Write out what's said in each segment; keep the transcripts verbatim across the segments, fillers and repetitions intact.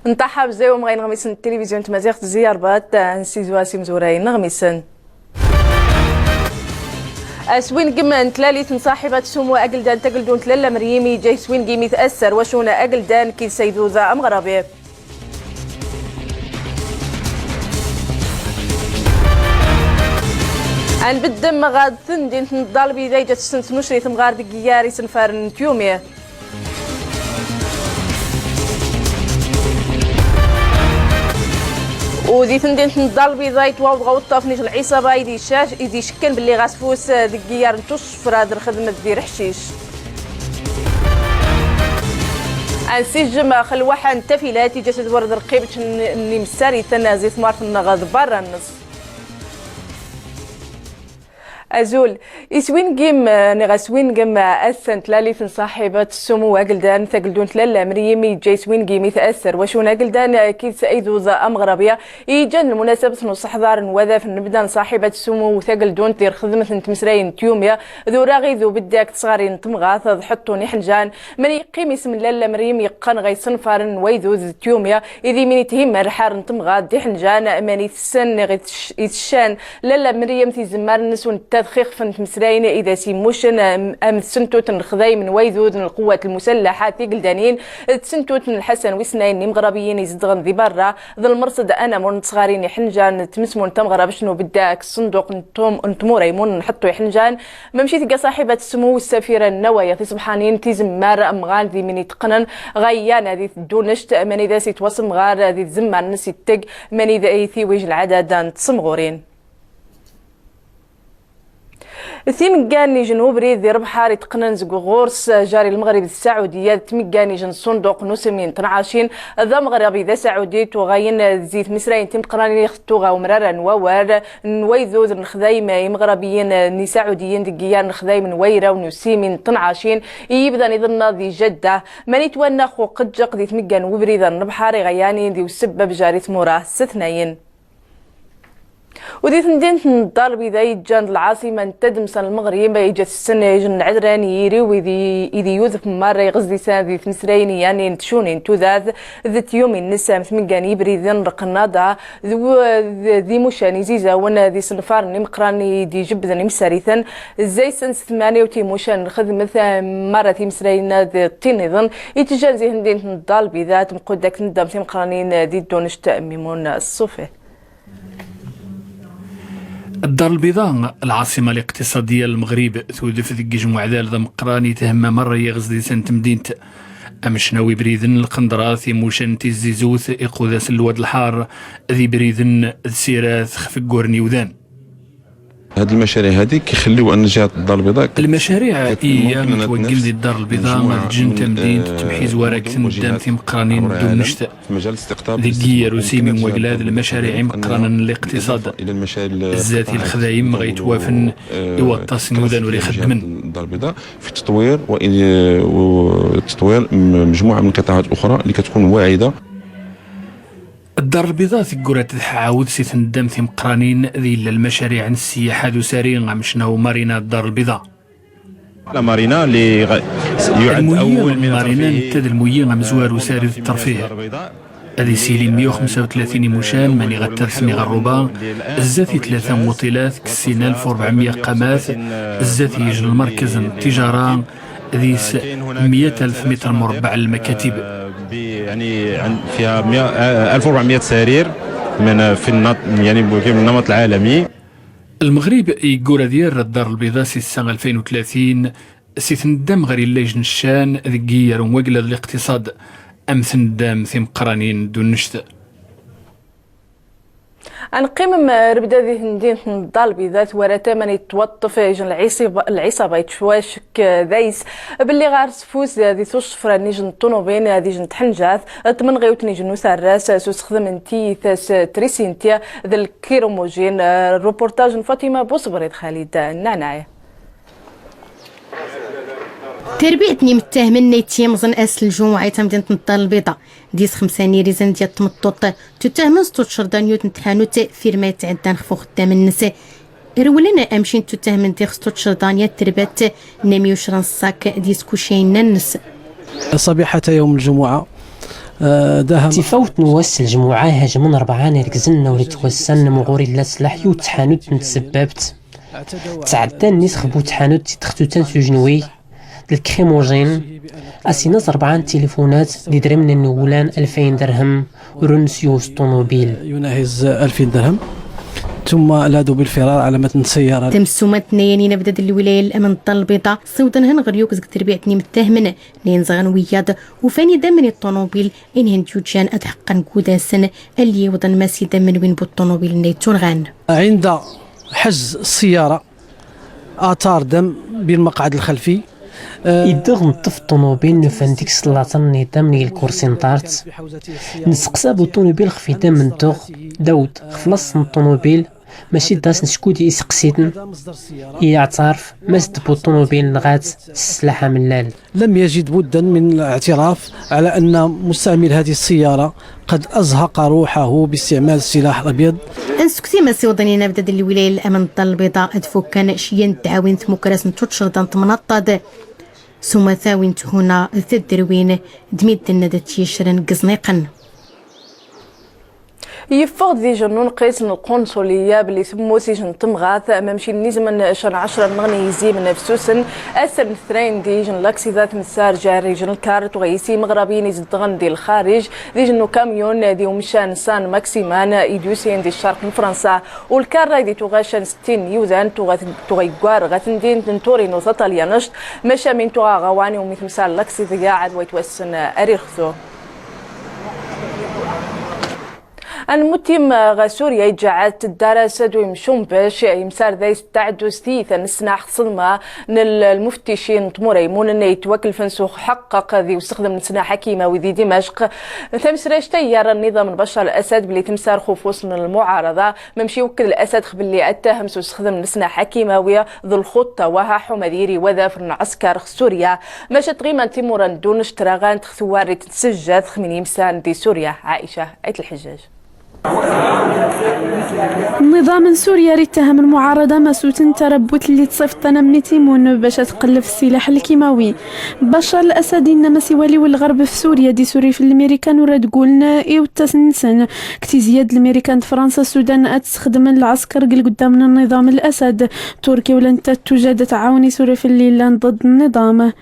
Nṭaḥab zewm ɣa inɣmisen n tilivizyon n tmaziɣt zi rbat, nsizu-as imzura inɣmisen. Aswingem n tlalit n ṣaḥibat sumu ageldan tageldunt Lalla Meryem, iǧa iswingim-it asser wacun ageldan kid saydud ameɣrabi. Anbeddem ɣad tendint n Ddar Lbida, iǧa tessent nucri temɣar deg iyyar isenfaren n tyumi. U di tendint n Ddar Lbida, itwawḍ ɣa uṭṭaf n ij lɛiṣaba i d-icac-, i d-icekken belli ɣas fus deg iyyar n tuṣfra d lxedmet di leḥcic. Ansijjem xelwaḥa n tafilat, iǧa tedwar d lqibc n, n imsariten zi tmart-nneɣ d barra-nnes. Azul. Iswingim, eh, neɣ aswingim, eh, ass n tlalit n ṣaḥibat sumu ageldan tageldunt Lalla Meryem, iǧa iswingim-it asser wacun ageldan, eh, kid saydud ameɣrabi, iǧan lmunasabt n useḥḍar n wadaf n lebda n ṣaḥibat sumu tageldunt di lxedmet n tmesrayin n tyumi, d uraɣ id ubeddi akked tesɣarin n temɣart d ḥeṭṭun iḥenjan, mani yeqqim isem n Lalla Meryem yeqqan ɣa isenfaren n waydud d tyumi, id imin ithimma lḥar n temɣart d iḥenjan, mani tessen neɣ itec-, iteccan Lalla Meryem tizemmar-nnes u netta d xixef n tmesrayin i d as-immuccen am, am tsentut n lexdayem n waydud n lquwat lmusallaḥa tigeldanin, d tsentut n Lḥasan wis nayen n imeɣrabiyen izedɣen di berra, d lmerṣed anamur n tesɣarin iḥenjan d tmesmun tameɣrabect n ubedda akked ṣṣenduq n tum-, n tmura imun n ḥeṭṭu iḥenjan, mamci tga ṣaḥibat sumu u ssafira n Nawaya tiṣebḥanin tizemmar amɣan d imin iteqqnen ɣa iyyana di tdunect, mani d as-itwasemɣar di tzemmar-nnes itteg, mani d ay tiwij lɛadada n tsemɣurin. Timeggan n ijen ubrid di Rebḥar iteqqnen zeg ɣur-s jari Lmeɣrib d Saɛudiya, d tmeggan n ijen ṣunduq n usemi n tnɛacin, d ameɣrabi d asaɛudi tuɣayen zi tmesrayin timeqqranin ixtettu ɣa umrar n wawal n waydud n lexdayem imeɣrabiyen n isaɛudiyen deg iyyar n lexdayem n wayraw n usimi n tnɛacin i yibdan iḍ-nneɣ di Jadda, mani twanna x uqejjeq di tmeggan n ubrid n Rebḥar iɣayanin di usebbab jari tmura setnayen. U di temdint n Ddar Lbida yeǧǧan d lɛaṣima n tadmsa n Lmeɣrib, yeǧǧa tessen ijen n lɛedran n yiriw id i-, id iyudef marra iɣezdisan di tmesrayin iyanin n tcuni n tudert d tyumin-nnes am tmegga n yibriden n Lqennaḍa d w-, d, d imucan izizawen d isenfaren imeqqranen i d-ijebbden imsariten, zzay-sen s tmaniwt imucan n lxedmet, marra timesrayin d tin iḍen, itejjan zi temdint n Ddar Lbida, tmeqqud akken d am timeqqranin di ddunect Mimun Ṣṣufi. Ddar Lbida, lɛaṣima liqtiṣadiya n Lmeɣrib, tudef deg ijmuɛdal d ameqqran, ithemma merra iɣezdisan n temdint. Amecnaw ibriden, lqendrat, imucan n tizzizut, iqudas n Lwad Lḥar, d ibriden d sirat xef wwur n iwdan. هاد المشاريع هادي كيخليو أن جهة الدار البيضاء كت-، Lmacariɛ كت-، iya ممكن metwaggen di Ddar Lbida, مجموعة ǧǧen من، tamdint آه، temḥiz war ak المدن tendam وجهات timeqqranin n ddunect. في مجال الاستقطاب Deg iyyar usimi n waglad, lmacariɛ imeqqranen n liqtiṣad. Zzat i lexdayem ɣa yetwafen i waṭas n iwdan ur ixeddmen. في التطوير وإن-، وتطوير م-، مجموعة من القطاعات الأخرى اللي كتكون واعدة. Ddar Lbida teggura tedḥa ɛawed si tendam timeqqranin d illa lmacariɛ n ssiyaḥa d usari, amecnaw marina Ddar Lbida. La marina اللي غ-، يعد المية أول من marina الترفيه. Netta d lmuyi amezwaru usari d terfih. Ad isili meyya u xemsa u tlatin imucan, mani ɣa ttarsni ɣer rruba, zdat i tlata n wuṭilat, kkes sin alef u rebɛemya qamat, zdat i ij lmerkez n ttijara, dis meyya alef mitr murebbeɛ n lmakatib. ب-، يعني عن-، فيها مية، آه، ألف وربعمية سرير من، في النط-، يعني كاين النمط العالمي. Lmeɣrib yeggura ad yerr Ddar Lbida si ssa alfayn u tlatin, si tendam ɣer illa ijneccan deg iyyar n waglad liqtiṣad, am tendam timeqqranin d unnect. Ad neqqim mrebda di temdint n Ddar Lbida, twara tama n itwaṭṭef ijen lɛiṣiba-, lɛiṣaba yettwacek dayes belli ɣer sfus di tuccefra n ijen n ṭunubil d ijen n tḥenjat, tmenɣiwt n ijen n usarras s usexdem n tiyita s trisinti d lkirumujin. Reportage n Fatima Bousbrid Khalid Nanaɛ. Terbiɛt n imettahmen ay tt-yamẓen ass n ljumɛa i tamdint n Ddar Lbida. Dis xemsa n yirizan diyal tmeṭṭut, ttutahmen s tuccerḍa n yiwet n tḥanut firma yettɛeddan xef uxeddam-nnes. Rewlen amcin ttutahmen dix s tuccerḍa n yat terbat n meyya u cṛa n ṣṣak d yiskucayen-nnes. صبيحة يوم الجمعة، Tifawt n wass n ljemɛa, hajmen rebɛa n irgzen n ur ittwassan n mɣur illa slaḥ i utḥanut n tsebbabt. Tɛeddan nni txebbu tḥanut di textutan s ujenwi d lkrimujin, a s-inaẓ rebɛa n tilifunat d idrimen n wulan alfayn dirhem, ur n-syus ṭunubil. يناهز ألفين درهم. ثم لاذوا بالفرار على متن السيارة. Tamsumat n ayen inabdad n lwilaya n laman n Ṭṭal Lbiḍa, ssiwḍen hen ɣer yuk zeg terbiɛt n imettahmen, n ayen zɣan wiyaḍ, ufan idammen i ṭṭunubil, inhen d-yuǧan ad ḥeqqen gudasen, alli iwḍen mas idammen win bu ṭṭunubil n ay ttunɣan. عند حجز السيارة، آثار دم بالمقعد الخلفي. Iddeɣ neṭṭef ṭṭunubil, nufan deg-s later n idammen i lkursi n ṭart. Nesteqsa bu ṭṭunubil ɣef idammen n tuɣ, dawd, ɣef laṣel n ṭṭunubil, mačči d as neskud i iseqsiten, i iɛtarf, mas d bu ṭṭunubil nɣat s slaḥ amellal. لم يجد بدا من الاعتراف على أن مستعمل هذه السيارة قد أزهق روحه باستعمال السلاح الأبيض. Ad nsukti mas iwḍen inabdad n lwilaya n laman n Ṭṭal Lbiḍa ad fukkan ciyya n ddɛawin tmukras n tuččerḍa n tmnaḍt-ad s umata win thuna d tedderwin d midden ad t-yecren deg iẓniqen. Yeffeɣ-d d ijen n unqis n lqunṣulya belli temmut ijen n temɣart, mamci n izem n ccan ɛecra nneɣ n yizim n fsusen, ass n letnayen d ijen n laksidat msarja ar ijen n lkar tuɣa yis imeɣrabiyen izedɣen di lxarij, d ijen n ukamyun d umcan San Maximan i d-yusin di ccerq n Fransa, u lkar ay di tuɣa ccan settin n yiwdan tuɣa, tuɣa yeggwar ɣer temdint n Torino taṭalyanect, maca min tuɣa ɣawan i umi temsar laksidat ɛad wa yetwassen ar irextu. Anmutim ɣer Surya iǧǧa-d teddaras d wimcumbec imsar da yesteɛdu s tiyita n ssnaḥ ṣṣedma n l-, lmufticin n tmura imunen yetwakelfen s uḥeqqeq di usexdem n ssnaḥ akimawi di Dimacq. Tamesrajt ay yerra nniḍam n Bacar Lasad belli temsar xufus n lmuɛarada, mamci iwekked Lasad xbelli attahem s usexdem n ssnaḥ akimawi d lxuṭṭa waha ḥuma d yiri wadaf n lɛesker x Surya. Maca tɣima n timura n ddunec traɣant x twarrit n tsejjat x min yimsan di Surya. Ɛica Ayt Lḥejjaj. Nniḍam n Surya ar ittaham lmuɛarada masuten tarabbut lli tṣift tanammit imun bac ad tqellef ssilaḥ lkimawi. Bacar Lasad inna mas iwaliw lɣerb f Surya d isurif n Lmirikan ur ad guln i uttas-nsen. Ktiziya d Lmirikan d Fransa Sudan ad sxedmen lɛesker g lguddam n nniḍam n Lasad. Turkiya ulant ad tujad ad tɛawen isurif lli llan ḍedd nniḍam.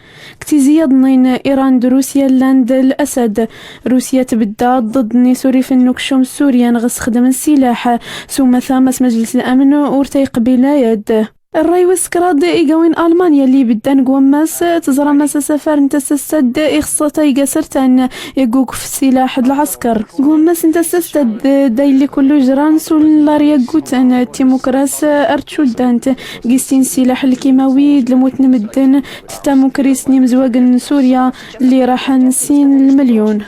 Ktiziya ḍnin Iran d Rusya llan d Lasad. Rusya tbedda ḍedd n isurifen n ukcum Suryan ɣ sxedm n ssilaḥ. S umata mas Majlis Lamn ur ta iqbil ayad. Rray wis kraḍ igawin Almanya lli ibeddan g wammas, tẓra mas asafar n tasast ad ixṣṣa tayga sertan igugf ssilaḥ d lɛesker. G wammas n tasast ad da illi kullu ijran s ullar yagguten, timukras ar tcuddant, gis sin ssilaḥ lkimawi d lmut n medden, d tamukrist n imezwagen n Surya lli iraḥen sin lmelyun.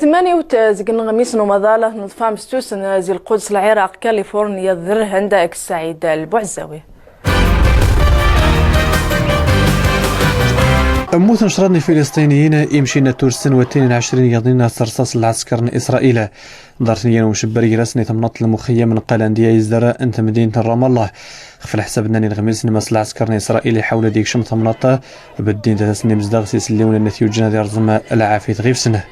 Tmanewt zeg ineɣmisen n umaḍal ad t-neḍfa mstusen zi Lquds, Lɛiraq, Kalifuṛnya d Rhend. Ak Saɛid Lbuɛzawi. Mmuten craḍ n Ifilisṭiniyen imcinna turst n wattayen ɛecrin yaḍnin s rṣaṣ n lɛesker n Isṛayil. Ḍarten yan umcebber ger-asen i temnaḍt n lmuxeyyam n Qalandiya izder n temdint n Ramallah. Xef leḥsab nnan inɣmisen, mas lɛesker n Isṛayil iḥawel ad ikcem tamnaḍt, beddin-t ad asen imezdaɣ s iselliwen nna t-yuǧǧen ad irẓem lɛafit ɣif-sen.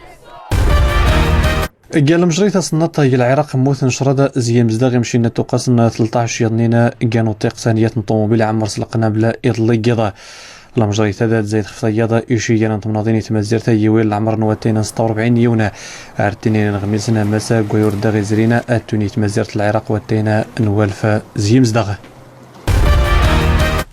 Ggan lmejṛi tasennaṭ g Lɛiraq, mmuten craḍ zi imezdaɣ imcinna tuqqasen tleṭṭac yaḍnin ggan uṭṭiq taniyat n ṭumubil ɛemmer s lqnabel iḍelli g yiḍ. Lmejṛi-tad ad zayd xef tayaḍ icigan n temnaḍin i tmazirt a yiwil leɛmer n wattayen n setta u rebɛin n yiwen. Ar ttinin inɣmisen, mas agway ur ddaɣ izrin, ad tuni tmazirt n Lɛiraq wattayen n walef zi imezdaɣ.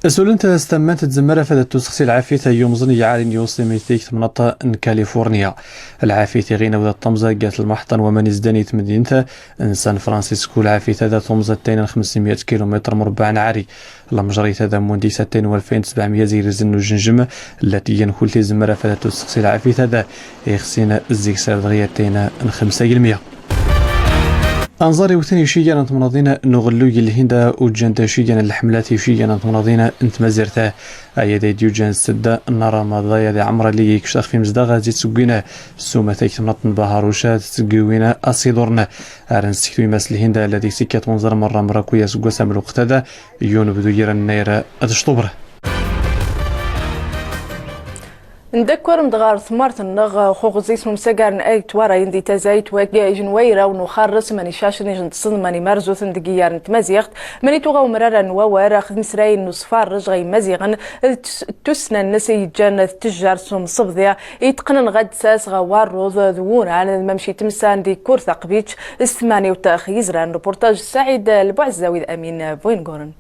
Sulent s tammant tzemmer afad ad tusexsi lɛafit ay yumẓen i iɛarin yuṣ imiti g temnaḍt n Kalifuṛnya. Lɛafit iɣin awd ad tamẓ aggat lmuḥeṭṭa n waman izdan i temdint n San Francisco. Lɛafit ad tumẓ attayen n xemsemya kilumitr murbaɛ n ɛari. Lmejṛit ad ammund i sattayn walfayn sebɛemya zi irzen n ujenjem, llat iyan kulti zemmer afad ad tusexsi lɛafit ad ixsin zik sar dɣi attayn n xemsa ilmya. Anẓar iwten icigan n temnaḍin n uɣelluy n Lhind, uǧǧan-d icigan n lḥemlat icigan n temnaḍin n tmazirt. Aya d ay d-yuǧǧan sed n ramaḍ, aya d iɛemr alli ikcef xef imezdaɣ ad ittseggwin s umata g temnaḍt n Baharuc, ad ttseggwin asiḍurn. Ar nsektu i mas Lhind, allat deg-s ikkat unẓar merra merra kuya aseggas am lweqt ad yunebdu gar Nnayer d Cṭuber. Ndakkarem-d ɣer tmart-nneɣ, xo ɣ uɣzis n umsagar n Ayt Warayen di tazayt wagi ijenwayraw n uxarres mani cacen ijenṭsen mani marzuten deg iyyar n tmaziɣt, mani tuɣa umrar n wawar ax tmesrayin n usfarrej ɣa imaziɣen d tus-, tussna-nnes i yeǧǧan tejjart s umsebḍi i teqqnen ɣa ddessas ɣa warruḍ d wuran d mamci temsan di kkur taqbict s tmaniwt x yizran. Reportage Saɛid Lbuɛezzawi d Amin Buyenguren.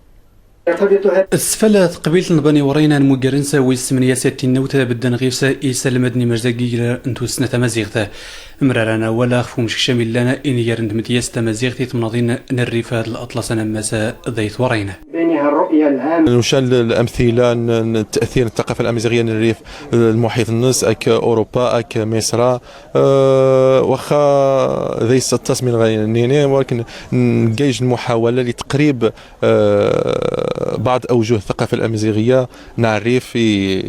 Tesfal teqbilt n Bani Wrayna n Muggaren s wis tmenya s tinnewt bedden ɣif-s isalmaden imerza n yiger n tussna tamaziɣt. Mraran awal ɣef umsekcam illan inger n tmedyast tamaziɣt i temnaḍin n rrif d laṭlas anammas d Ayt Wrayna. Nucan l-, lamtila n, n ttatir n ttaqafa lamiziɣya n rrif, lmuḥiṭ-nnes, ak Urupa, ak Misra, eh, waxxa d ass aṭas min ɣa nini, walakin ngayj lmuḥawala li taqrib آه، بعض أوجه الثقافة الأمازيغية نعرف في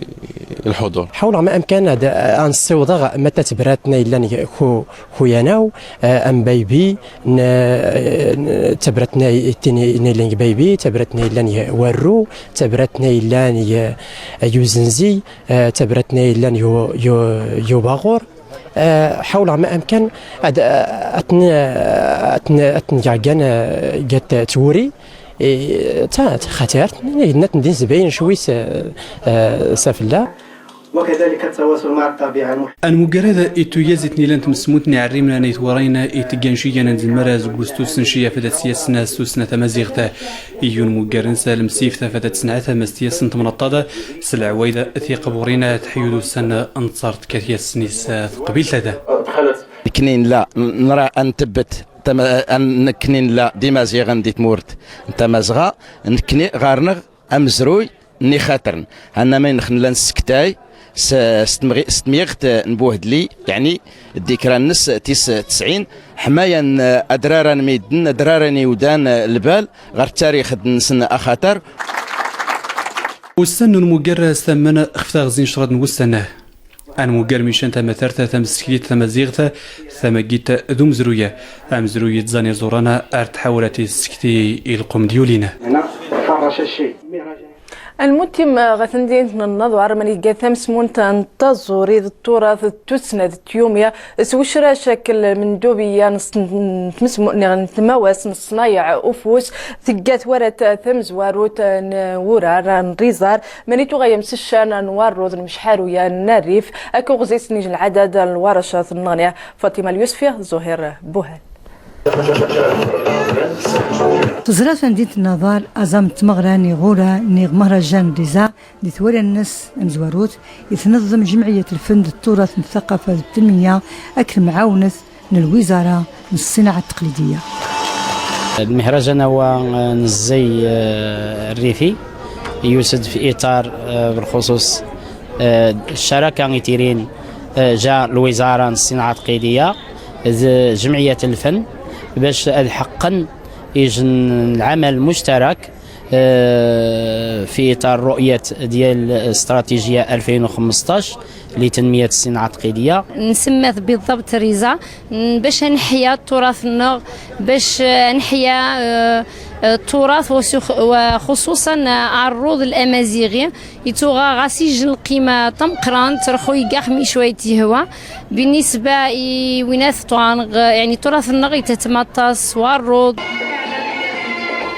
الحضور. حاول ما أمكن هذا، آه، أن نصيوض ما تتبراتنا إلا نك-، خو-، خويانا، آه، أم بايبي، ن-، آه، تبراتنا تيني نيلين بايبي، تبراتنا إلا نك-، ورو، تبراتنا إلا نك-، يوزنزي، آه، تبراتنا إلا نك-، يو-، يو-، يوباغور. آه، حول ما أمكن، أد-، آه، أتن-، آه، أتن-، أتنجعجن، آه، جت توري، إيه، تا، تا خاطر، نت ندين زباين شوي س-، آه، سفلا. وكذلك التواصل مع الطبيعة المحيطة. Anmuggar-ad ituyaz i tnilant n tmesmut n iɛerrimen n Ayt Wrayna i teggan cigan n tzemmar azeggus tussen ciya fad at syasna s tussna tamaziɣt. Iyyun muggar-nnes lemsift fad at snat amast yass n tmnaṭṭad s leɛwayed tiqburin teḥyud ussan n ttart kat yass-nni s teqbilt-ad. Nekni nla, nra ad ntebbet tama-, ad nekni nla d Imaziɣen di tmurt n Tamazɣa, nekni ɣer-neɣ amezruy n ixatren. Hanna ma inex nla nsektay s, s tmɣi-, s tmiɣt n Buhedli, yeɛni ddikra-nnes tis tesɛin, ḥmaya n adrara n midden, adrara n iwdan, lbal ɣer ttarix-nsen axatar. Ussan n unmuggar s tamman xef taɣzi n ccrad n wussan. Anmuggar mican tamatart tamsesklit tamaziɣt, tamagit d umezruy. Amezruy yettẓan iẓuran ar tḥawla tissekti i lqum d yulin. Lmutim ɣer temdint n Nnaḍwar, mani tga tamsmunt n taẓuri d tturat d tussna d tyumya s wecrac akk lmendubiyya n s-, n tmesmu-, n tmawas n ṣṣnayeɛ ufus, tga twarat tamezwarut n wurar n riẓar, mani tuɣa yemseccan n warruḍ n mecḥaruya n rrif, akk uɣzis n ijlɛadad n lwaracat n nneɣni. Fatima Lyusfi, Zuhir Buhal. Teẓra tamdint n Nnaḍwar aẓam n tmeɣra n iɣura n iɣ-, mehrajan n riẓar di twala-nnes tamezwarut i tneḍḍem Jemɛiyat Lfen d Tturat n Ttaqafa d Ttenmiya akked lemɛawnet n lwiẓara n ṣṣinaɛa ttaqlidiyya. Lmehrajan-a wa, eh, nẓẓiy, eh, rrifi, yus-d f iṭar, eh, belxuṣuṣ, eh, ccaraka i t-irin, eh, ja lwiẓara n ṣṣinaɛa ttaqlidiyya d Jemɛiyat Lfen bac ad ḥeqqen ijn lɛamal muctarak, eh, fi iṭar ru'yat diyal straṭijiya alfin u xemsṭac li tenmiyat ṣṣinaɛa ttaqlidiyya. Nsemma-t biḍḍabt riẓa, n-, bac ad neḥya tturat-nneɣ, bac, eh, ad neḥya, eh, eh, tturat, wa sux-, wa xuṣuṣan, eh, aɛerruḍ lamaziɣi, ittuɣa ɣas ijn lqima tameqqrant, rxu iga xmi cwayt yehwa. Binisba i winat ṭuɛan, yeɛni, tturat-nneɣ itatma aṭas s waɛerruḍ.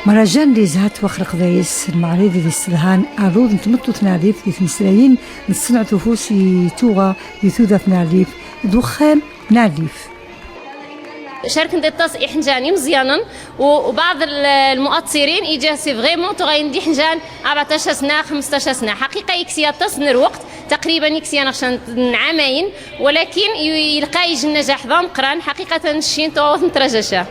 Mehrajan n riẓa ttwaxleq dayes lmeɛriḍ i d-isselhan aɛerruḍ n tmeṭṭut n rrif di tmesrayin n ṣṣenɛet ufus i tuɣa di tudert n rrif d uxxam n rrif. Carken-d aṭas iḥenjan imeẓyanen, u, u baɛḍ l-, lmuaṣṣirin, iǧa si vraiment tuɣayen d iḥenjan rbeɛṭac sna, xemsṭac sna. Ḥaqiqa, iksya aṭas n lweqt, taqriban iksya neɣ can n ɛamayen, walakin i-, ilqa ijn nnajaḥ d ameqqran, ḥaqiqatan, ccin tuɣawt n trajaca.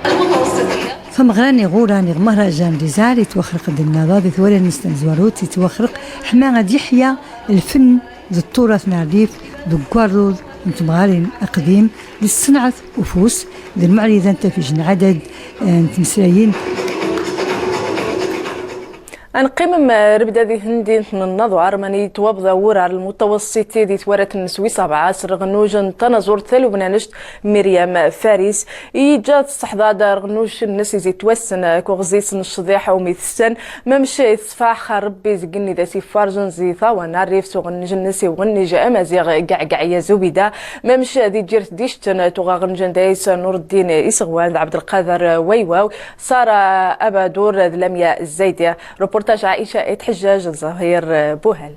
Tameɣra n iɣura n iɣ mehrajan n riẓa ittwaxleq-d Nnaḍwar di twala-nnes tamezwarut, ittwaxleq ḥma ad yeḥya lfen d tturat n rrif deg warruḍ n temɣarin aqdim d ṣṣenɛet ufus d lmeɛriḍa n tafij n ɛadad, eh, n tmesrayin. Ad neqqim mrebda di temdint n Nnaḍur, mani yettwabḍa wurar lmutawaṣṣiti di twarat-nnes wis ṛebɛa s rɣnuj n tnaẓurt talubnanect Myriam Faris, i yeǧǧa tesseḥḍa-d rɣnuj-nnes izi yettwassen ak uɣẓis n ccḍiḥ umi tessen, mamec i teṣfaḥ ɣer Ṛebbi deg igenni d as-ifarjen zi ṭṭawa n rrif s uɣennij-nnes i uɣennij amaziɣ Gaɛgaɛya Zubida, mamec di tǧirt d icetn tuɣ aɣ-nǧan dayes Nureddin Iseɣwan d Ɛebdelqader Waywaw, Sara Abadur d Lamia Zaydi. Reportage Aïcha Etḥejjaj d Zahir Buhal.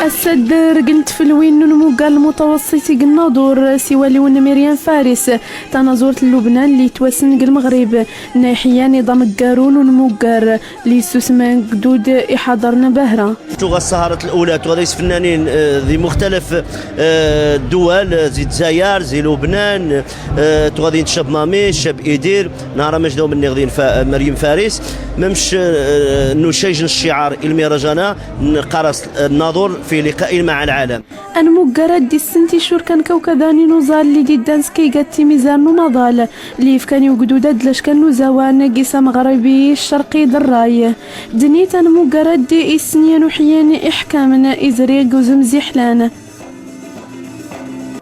Ass-a, dderg n tfelwin n unmuggar lmutawaṣṣit i Nnaḍur s iwaliwen n Myriam Faris, tanaẓurt n Lubnan li yettwassen deg Lmeɣrib, nna iḥeyyan iḍ ameggaru n unmuggar li yessusmen deg ugdud iḥaḍren Bahra. Tuɣa ssaharat lula, tuɣa d isefnanin, eh, di muxtalaf, eh, ddwal, eh, zi Dzayer, zi Lubnan, eh, tuɣa din ccab Mami, ccab Idir, nahar amajdaw menni ɣ din Fa-, Meryem Faris, mamec, eh, nucayj n cciɛar i lmihrajana, nqqar-as, eh, Nnaḍur fi liqa'in ma'a lɛalam. Anmuggar ad d-issen ticurka n kawkaban n uẓar li d-iddan s kaygat timizar n umaḍal, li yefkan i ugdud ad d-lackan n uzawan gis ameɣribi, ccerqi d rray. Dnit anmuggar ad d-issen yan uḥeyyan iḥkamen izri g uzemz iḥlan.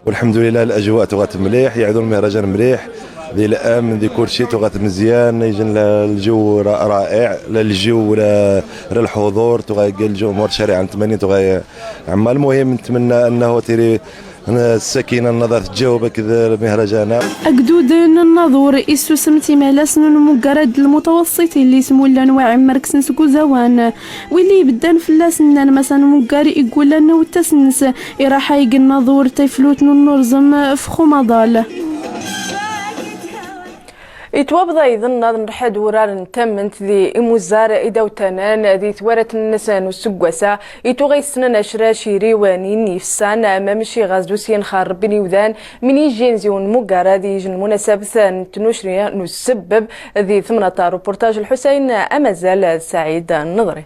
Lḥemdulillah, lajwa tuɣat mliḥ, yeɛdu lmihrajan mliḥ, di lamn, di kulci tuɣat mzyan, ijen la, lǧew ra-, ra'iɛ, la lǧew, la, la lḥuḍur, tuɣa lǧew, umur ccariɛa n tmanyin, tuɣa Ɛemma, lmuhim, netmenna annahu tili, eh, ssakina n Nnaḍur tǧaweb akked lmihrajana. Agduden n Nnaḍur issusem timalas n unmuggar ad lmutawaṣṣit illi ismullan wa iɛemmer kksen seg uzawan. Willi ibeddan fell-as nnan mas anmuggar igullan wettas-nnes iraḥ ay g Nnaḍur taflut n unnurzem f umaḍal. Itwabḍa iḍennaḍ n rḥed wurar n tammnt di imuzzar idawtanan di twarat-nnes n useggas-a, i tuɣa yessnen acrac iriwanin ifsan, mamec iɣaz d usyen xar Rebbi n iwdan, min ijin zi unmuggar ad ijn lmunasabt n tnucri n usebbeb di temnaḍt. Reportage Lḥusayn Amazal d Saɛid Nneḍri.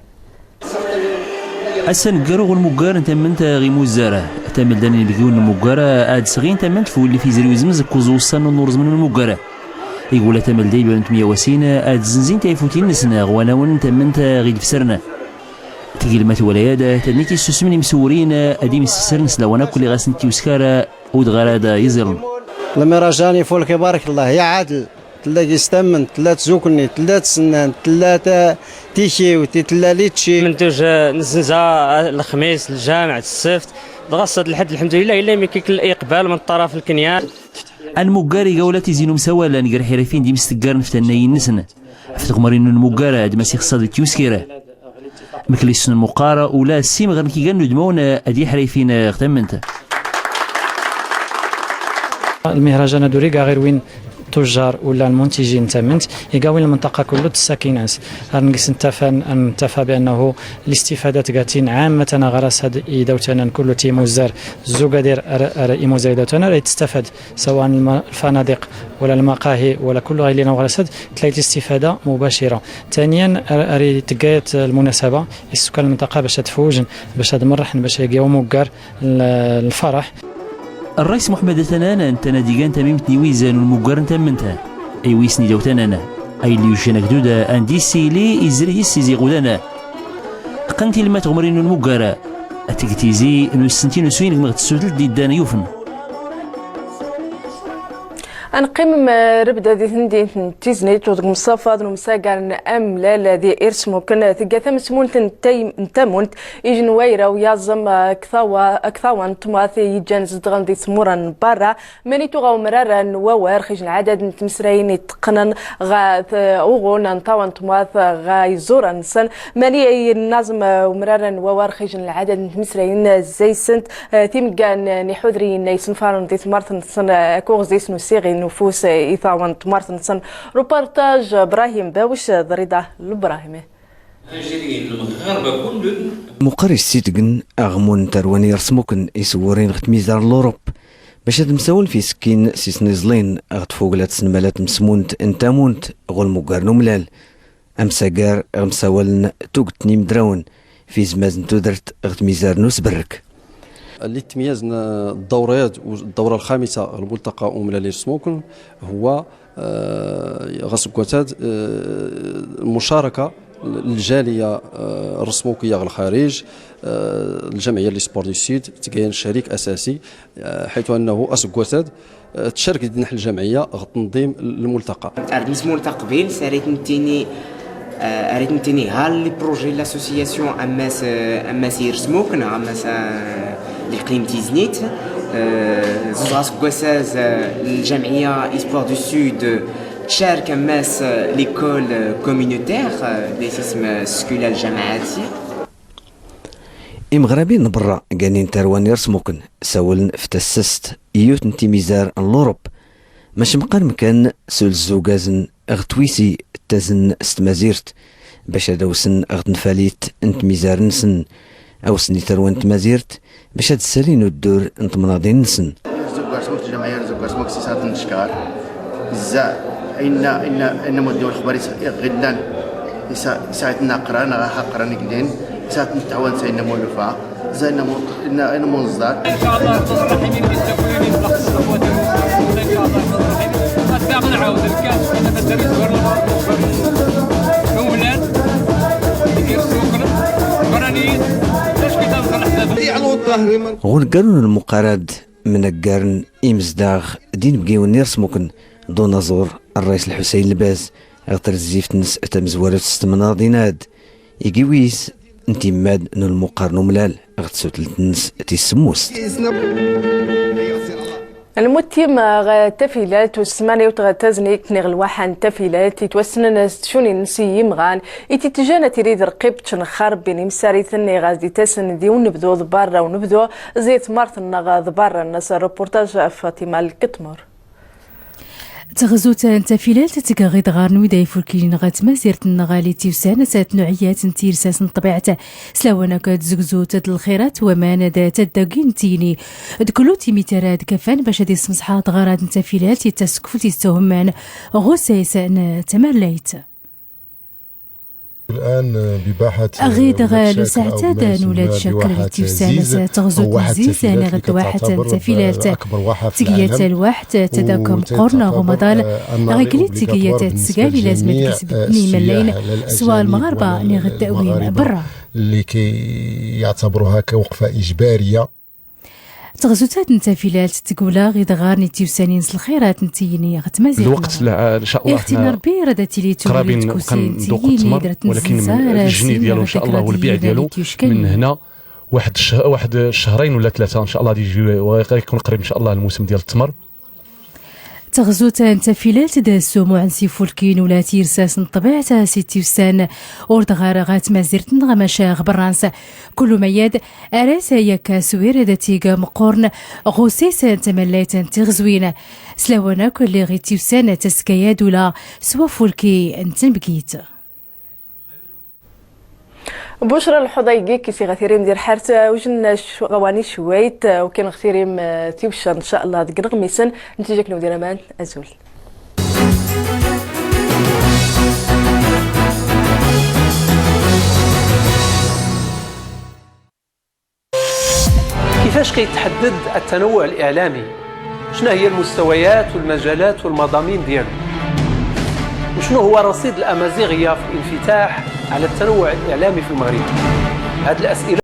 Ass aneggaru ɣ unmuggar n tammnt ɣ imuzzar. Tamelda n inebgiwen n unmuggar ad sɣin tammnt f wulli f izri uzemz kuẓ wussan n unnurzem n unmuggar. Igula tamelda ibab n tmyawasin ad zenzin tayfutin-nsen ɣ wanawen n tammnt ɣ idefsaren. Tigelmat walayad tadnit issusmen imsewrin ad imsessren s lawan akk liɣ asen tiwskar udɣar ad iẓirn. Lmirajan ifulk ibarak Allah, ya Adel. Tella gis tammnt, tella tzukni, tella tsennant, tella ta-, tikiwt, tella litci. Mentuj, eh, nzenza, eh, lexmis, lǧamɛ, d ssebt. Dɣa ṣṣad lḥedd, lḥemdulillah, illa mi kik iqbal min ṭṭaraf lkenyan. Anmuggar igawla tizi n umsawal, anger ḥirifin d imsteggarn f tannayin-nsen. F tɣemrin n unmuggar, ad mas ixṣṣad d tiwskir. Mekli ssnen muqqar ula ssim ɣer mkigan n udmawen ad iḥrayfin ɣ tammnt. Lmihrajan ad uriga ɣir win tujjar ula lmuntijin n tammnt, iga win lmenṭaqa kullu tessakin-as. Ar ngis ntafa, ntafa bi annahu listifada tgatin ɛammatan ɣar asad idawtanan kullu timuzzar zugadir ar, ar imuzzar idawtanan ay testafad. سواء الم-، الفنادق ولا المقاهي ولا كل غير اللي نوغ الأسد، تلاقي استفادة مباشرة. ثانيا، ر-، ري تقايت المناسبة، السكان المنطقة باش تفوجن، باش هاد مرحن، باش يجيو مقر ال-، الفرح. Rrais Muḥemmed Atanan, n tanadiga n tamimt n iwizan n umuggar n tammnt. Ay wis n idawtanan. Ay lliujan agdud, andi sili izri is iziɣudan. Qqen tilmat ɣumrin n umuggar. Ad teg tizi n ussenti n usuyin deg meɣ tsudelt d-iddan yufen. Ad neqqim mrebda di temdint n Tiznit u deg umsafaḍ n umsagar n amlal di Irsmuken, tga tamesmunt n tay-, n tamunt ijen wayra u yaẓem, eh, aktawa-, aktawa n tmart yeǧǧan zedɣen di tmura n berra, mani tuɣa umrar n wawar xij n lɛadad n tmesrayin iteqqnen ɣa t-, uɣun n ṭawa n tmart ɣa iẓuran-nsen, mani yennaẓem umrar n wawar xij n lɛadad n tmesrayin zzaysent, eh, timeggan n iḥudriyen isenfaren di tmart-nsen, eh, ak uɣzis n usiɣi n ufus, eh, i ṭawa n tmart-nsen. Reportage Brahim Bawc d Rida Lebrahimi. Muqar issidgen aɣmun n tarwa n Irsmuken isewwren ɣ tmizar n Lurup, bac ad msawlen f isekkin s isniẓlin ɣ tfugla tsenmala tmesmunt n tamunt ɣ ulmuggar n umlal, amsagar ɣ msawalen tugt n imdrawen f izmaz n tudert ɣ tmizar n usberrek. اللي تميز الدورات والدورة الخامسة الملتقى أملال إيرسموكن هو آه، غاسكواتاد، آه، المشاركة الجالية، آه، الرسموكية الخارج، آه، الجمعية لي سبور دو سود، تكاين شريك أساسي، آه، حيث أنه أسكواتاد، آه، تشارك دي ناحية الجمعية غتنظيم الملتقى. أرد نسمو لتقبيل، ساريت نتيني، آه، أريد نتيني ها لي بروجي لاسوسياسيون أماس، آه، أماس يرسموكنا، أماس، آه، الإقليم تيزنيت، آه، زوز غاسكواساز، آه، الجمعية إسبوار دو سود، آه، تشارك أماس، آه، ليكول، آه، كومينوتير، آه، دي سيسم سكولا الجماعاتي. Imeɣrabin n berra ganin tarwa n irsmuken sawlen f tassast i yiwet n timizar n Lurup, mac mqar mkan s ulzugazn ɣ twisi ttazen s tmazirt, bac ad awsen ɣ tnfalit n tmizar-nsen, awsen i tarwa n tmazirt, bac ad ssalin uddur n temnaḍin-nsen. Zuggar smak, tjamɛiya n zuggar smak, s isaten n ckar. Zza, inna, inna, inna muddu lexbar is-, iɣillan, isa-, isaten aqran, ɣax aqran igdin, isaten tɛawan sa inna mulufa, zza inna mu-, inna, inna munẓar. إن شاء الله الرحمن الرحيم، يمدي التكوين، يمدي الخطوات، إن شاء الله الرحمن الرحيم. غدا غنعاود الكاس، أنا مازال يزور الغرب. نولان، يدير السوق، برانيين، لاش كي تنزل حدا. Ɣur neggarun n lmuqarad mneggarn imezdaɣ d inebgiwen n irsmuken d unaẓur Rrais Lḥusayn Lbaz ɣ trezzift-nnes tamezwarut s temnaḍin-ad, igi wis n timmad n ulmuqar n umlal ɣ tsutlt-nnes tis semmust. Lmuttim ɣ tafilalt u smaniyut ɣ taznigt niɣ lwaḥa n tafilalt itwassnen s tcuni-nnes i yimɣan, ititjan ad tili d rqibt n xarb n imsariten iɣ as d-ittasen di unebdu d barra unebdu, zi tmart-nneɣ d barra-nnes. Reportage Fatima Lketmur. Taɣzut n tafilalt tga ɣ idɣar n wid ay ifulkilin ɣ tmazirt-nneɣ li tiwsan s tnuɛiyat n tirsas n ṭṭbiɛt. S lawan akk tazugzut d lxirat waman d taddagi n tiyni d kullu timitar ad kafan bac ad ismesḥa dɣarad n tafilalt i taskfut istuhman ɣ usayes n tmallayt. Ɣid ɣ lusaɛtad n ulad cakr li tiwsan s tɣzut n zizan ɣ dwaḥt n tafilalt. Tgiyat lwaḥt tadakk mqqurn ɣ umaḍal ɣ igli tgiyat tesgal ilazm ad ksbet n imallayn swa lmɣarba niɣ ddawin berra. اللي كيعتبروها كوقفة إجبارية. Taɣzut-ad n tafilalt tgula ɣ idɣar n tiwsanin s lxirat n tiyni ɣ tmazirt. الوقت إن شاء الله إحنا قرابين نبقى ندوق التمر، ولكن الجني ديالو إن شاء الله والبيع ديالو من هنا واحد الش-، واحد الشهرين ولا ثلاثة إن شاء الله غادي يجي، وغيكون قريب إن شاء الله الموسم ديال التمر. Taɣzut n tafilalt d ssumuɛ n sifulkin ula tirsas n ṭṭbiɛt s tiwsan ur dɣar ɣ tmazirt nɣ maca ɣ berra-ns. Kullu mayad ar as yakka swir ad tig mqqurn ɣ usayes n tmallayt n tiɣzwin. S lawan akk lliɣ i tiwsan taskayad ula s wafulki n tnebgit. Bucra lḥuḍa-agi kis i ɣa tirim di rḥart, eh, wjn sh-, ɣawani cwayt, eh, u kan ɣ tirim, eh, tiwca, ncallah, deg inɣmisen, ntija akn wdir aman, azul. كيفاش كيتحدد التنوع الإعلامي؟ شنو هي المستويات والمجالات والمضامين ديالو؟ وشنو هو رصيد الأمازيغية في الانفتاح على التنوع الإعلامي في المغرب؟ هاد الأسئلة